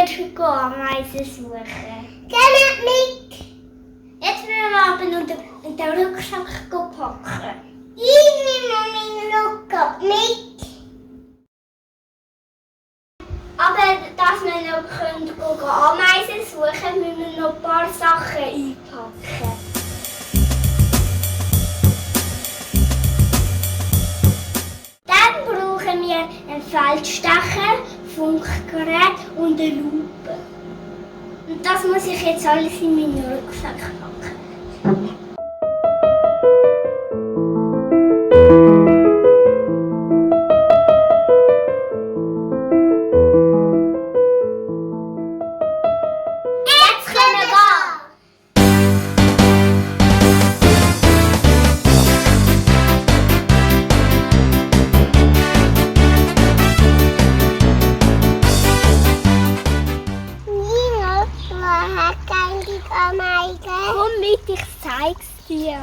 wir Ameisen suchen. Kommt mit! Jetzt müssen wir aber noch den Rucksack packen. Ich nehme meinen Rucksack mit. Aber dass wir noch Ameisen suchen können, müssen wir noch ein paar Sachen einpacken. Dann brauchen wir einen Feldstecher, Funkgerät und eine Lupe. Und das muss ich jetzt alles in meinen Rucksack packen. Komm mit, ich zeig's dir.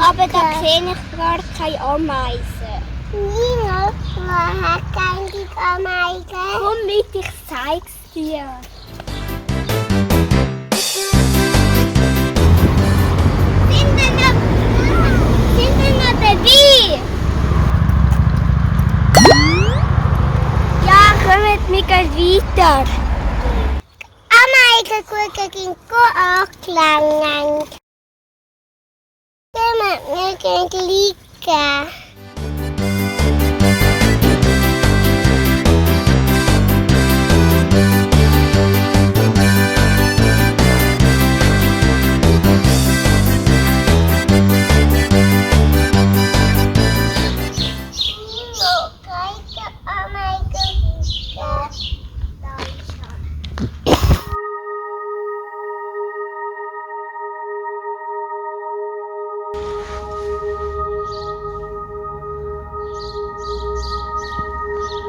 Aber da sehe ich gar keine Ameisen. Nina, wo hat eigentlich Ameisen? Komm mit, ich zeig's dir. Sind wir noch dabei? Ja, kommt, wir gehen weiter. Ameisen gucken gehen angelangt. Wir gehen liegen.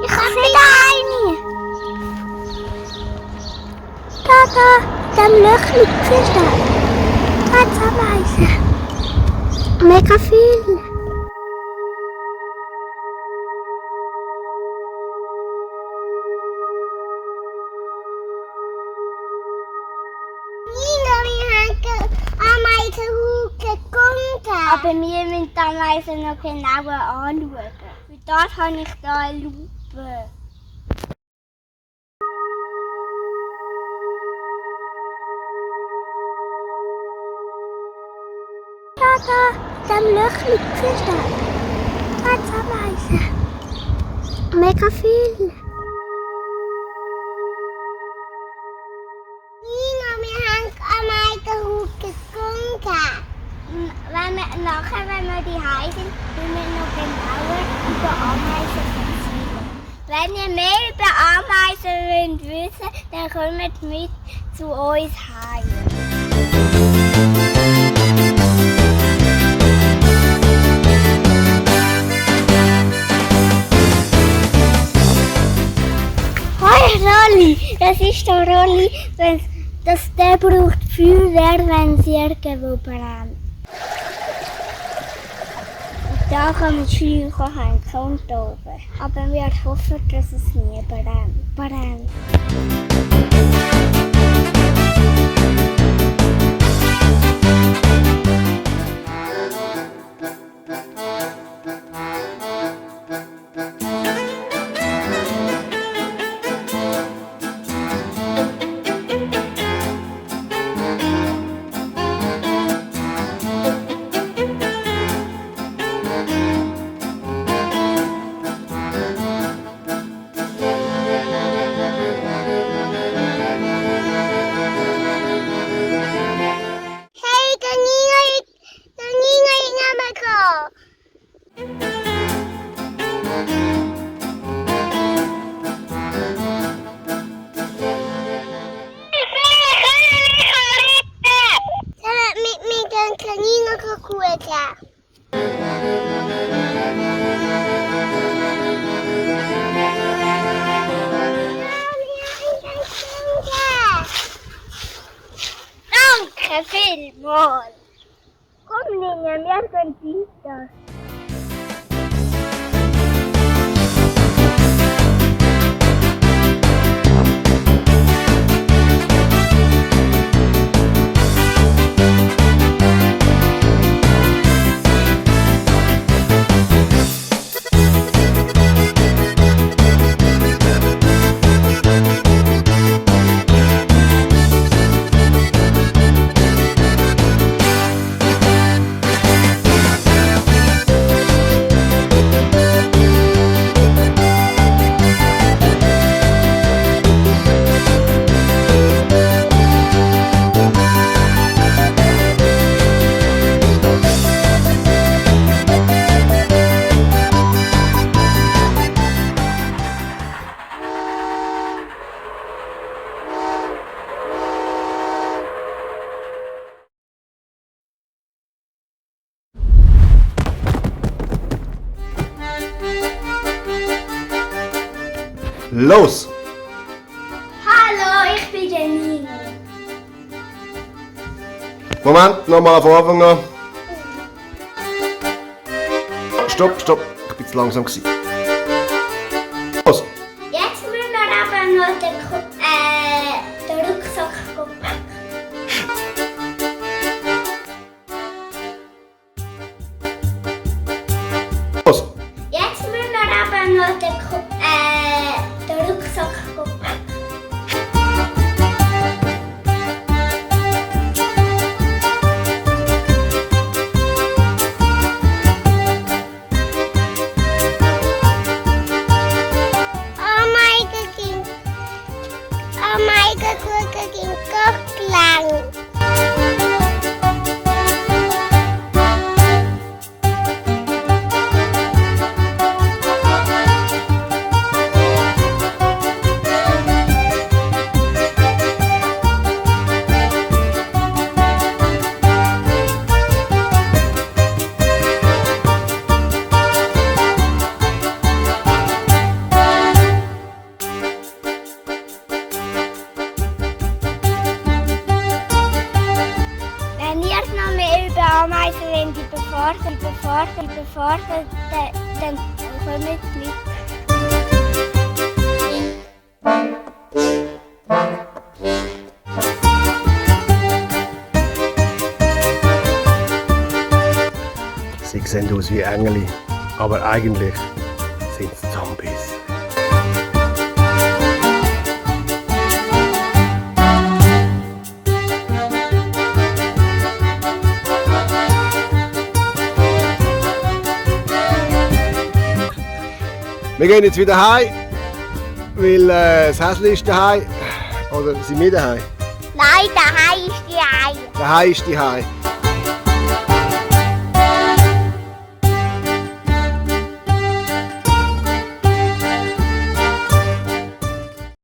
Ich sehe eine. Da, dem Löchli, siehst du? Da ist Ameisen. Mega viel. Nina, wir haben Ameisenhuke gefunden. Aber wir müssen die Ameisen noch genauer anschauen. Für das habe ich hier eine Lupe. Da, dem Löchli, siehst du? Da ist Ameisen. Mega viel. Nina, wir haben Ameisenhuke gefunden. Wenn wir die Hause sind, müssen wir noch genauer über Ameisen erzählen. Wenn ihr mehr über Ameisen wissen wollt, dann kommt mit zu uns heim. Hoi Rolli, das ist der Rolli, der braucht Feuerwehr, wenn sie irgendwo brennt. Da kann man die Scheuer hängen und oben. Aber wir hoffen, dass es nie brennt. danke vielmals. Komm, Ninja, wir gehen weiter. Los! Hallo, ich bin der Nino. Moment, nochmal von Anfang an. Stopp, stopp. Ich bin zu langsam gewesen. Los! Jetzt müssen wir aber noch den Rucksack packen. Los! Jetzt müssen wir aber noch den Rucksack packen. Oh mein Gott, ging Gott lang. Wenn ihr noch mehr über Ameisen wollt, dann kommt mit. Sie sehen aus wie Engel, aber eigentlich sind es Zombies. Wir gehen jetzt wieder heim, weil das Häsli ist daheim. Oder sind wir daheim? Nein, daheim ist die Eier. Daheim ist die Heim.